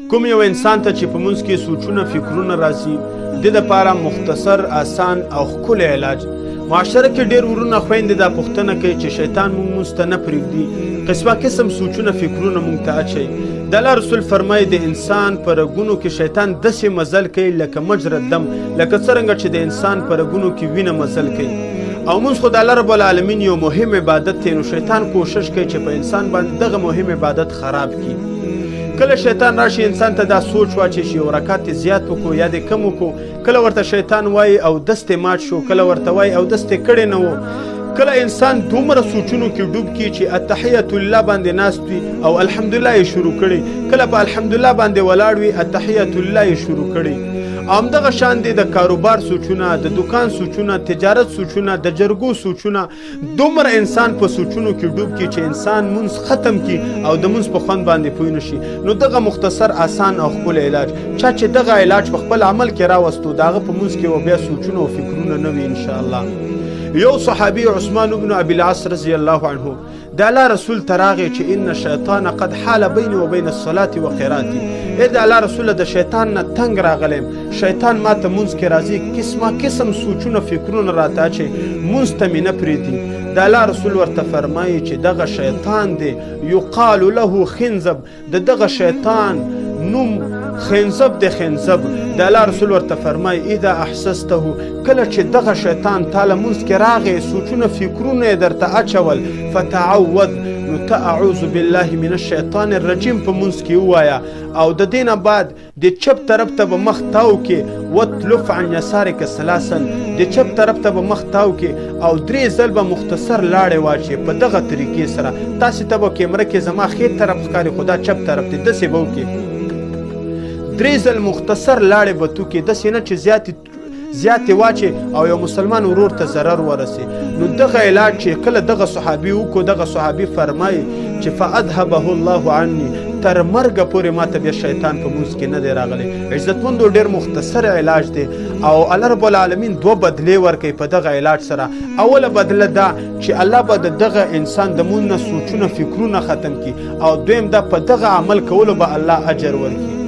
کوم یو انسان ته چې په منځ کې سوچونه فکرونه راځي، د دې لپاره مختصر، آسان او ښکلی علاج. معاشره کې ډېر ورونه خویندې دا پوښتنه کوي چې شیطان موږ مونځ ته نه پرېږدي، قسمه قسم سوچونه فکرونه موږ ته اچوي. د الله رسول فرمایي د انسان په رګونو کې شیطان داسې مزل کوي لکه مجرد دم، لکه څرنګه چې د انسان په رګونو کې وینه مزل کوي. او مونځ خو د الله رب العالمین یو مهم عبادت دی، نو شیطان کوشش کوي چې په انسان باندې دغه مهم عبادت خراب کړي. کله شیطان راشي انسان ته دا سوچ واچي چې یو رکعت یې زیات وکړو یا دې کم وکړو. کله ورته شیطان وایي او دست یې مات شو، کله ورته وایي او دست یې کړی نه و. کله انسان دومره سوچونو کې ډوب کی چې التحیت لله باندې ناست وي او الحمدلله یې شروع کړي، کله په الحمدلله باندې ولاړ وي التحیت لله یې شروع کړي. همدغه شان دی د کاروبار سوچونه، د دکان سوچونه، تجارت سوچونه، د جرګو سوچونه، دومره انسان په سوچونو کې ډوب کی چې انسان مونځ ختم کی او د مونځ په خوند باندې پوه نه شي. نو دغه مختصر، آسان او ښکلی علاج، چا چې دغه علاج په خپل عمل کې راوستو، د هغه په مونځ کې به بیا سوچونه او فکرونه نه وي انشاءالله. یو صحابي عثمان بن ابي العاص رضی الله عنه د الله رسول ته راغی چې ان الشیطان قد حال بیني وبین الصلاة وقراتي. ای د الله رسوله، د شیطان نه تنګ راغلی یم، شیطان ما ته مونځ کې راځي، قسمه قسم سوچونه فکرونه راته اچوي، مونځ ته مې نه پرېږدي. د الله رسول ورته فرمایي چې دغه شیطان دی، یقال له خنزب، د دغه شیطان نوم خنزب دی، خنزب. د الله رسول ورته فرمایي اذا احسسته، کله چې دغه شیطان تا له مونځ کې راغی، سوچونه فکرونه یې درته اچول، فتعوذ، نو ته اعوذ بالله من الشیطان الرجیم په مونځ کې ووایه، او د دې نه بعد د چپ طرف ته به مخ تاو کې، وتلف عن یسارک ثلاثا، د چپ طرف ته به مخ تاو کې او درې ځل به مختصر لاړې واچې. په دغه طریقې سره تاسې ته به کیمره کې زما ښې طرف ښکاري، خو دا چپ طرف دی، داسې به وکړې، درې ځل مختصر لاړې به تو کې، داسې نه چې زیاتې واچې او یو مسلمان ورور ته ضرر ورسي. نو دغه علاج چې کله دغه صحابي وکړو، دغه صحابي فرمایي چې فاذهبه الله عني، تر مرګه پورې ما ته بیا شیطان په مونځ کې نه دی راغلی. عزتمندو، ډېر مختصر علاج دی او الله رب العالمین دوه بدلې ورکوي په دغه علاج سره. اوله بدله دا چې الله به د دغه انسان د مونځ نه سوچونه فکرونه ختم کړي، او دویم دا په دغه عمل کولو به الله اجر ورکړي.